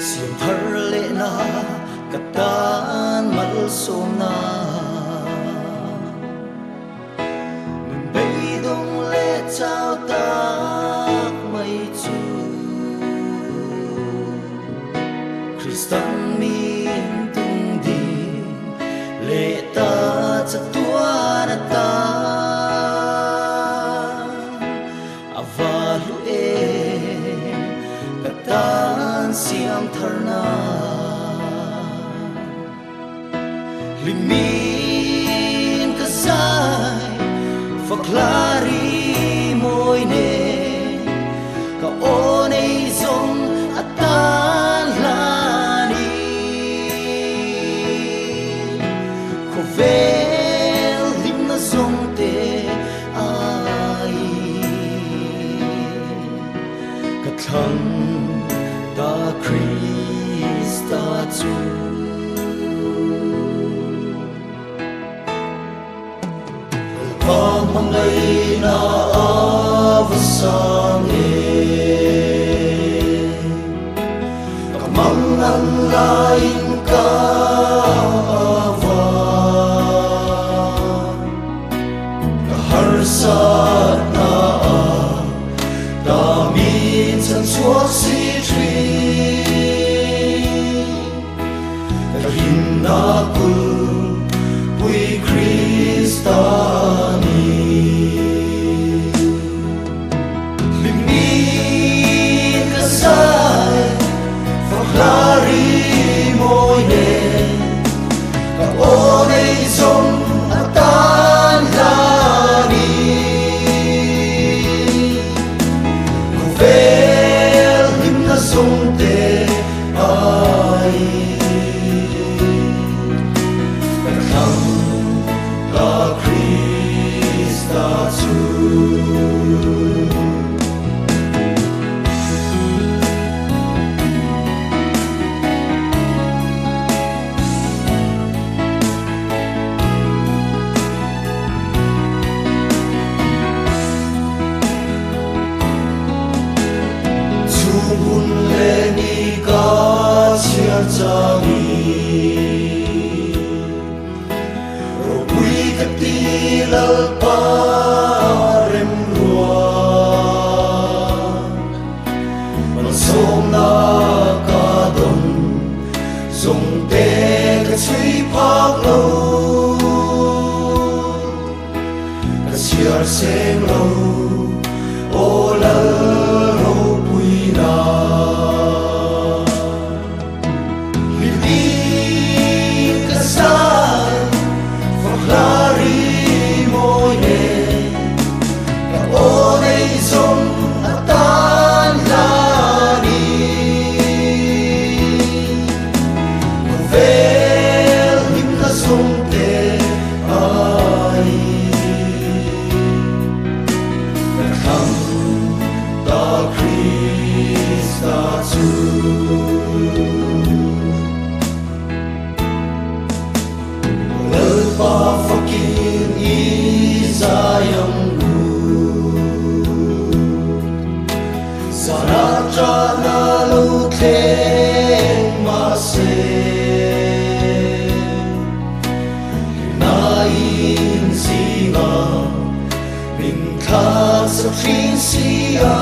Siam thar lehna ka tan malsawmna. Nun beidawng leh chau tak mai chu Kristan min tung ding leh ta chatuan atan a va hlu em ka tan siam tharna. Hlimin ka zai faklari mawi nen ka aw nei zawng a tan hlanin khawvel hlimna zawng te aiin ka thlang ta Krista chu. Lalpa hmangaihna a va sang em, ka mangan laiin ka van, ka harsatna ah ta min chhan chhuak si thin. Ka himna kul pui Krista ni. Hlimni ka zai fahla ri mawi nen ka aw nei zawng a tan hlanin khawvel hlimna zawng te Chung hun le ni ka chhiar changin ropui ka ti Lalpa remrua. Malsawmna ka dawn zawngte ka chhui phak lo. Ka chhiar seng lo aw Lal ropuina. Hlimin ka zai fahla ri mawi nen ka aw nei zawng a tan hlanin khawvel hlimna zawng te Ka thlang ta Krista chu. Lalpa fakin i zai ang u. Zana ṭahna lo thleng mahse. Nain zinga min thla sak thin si a.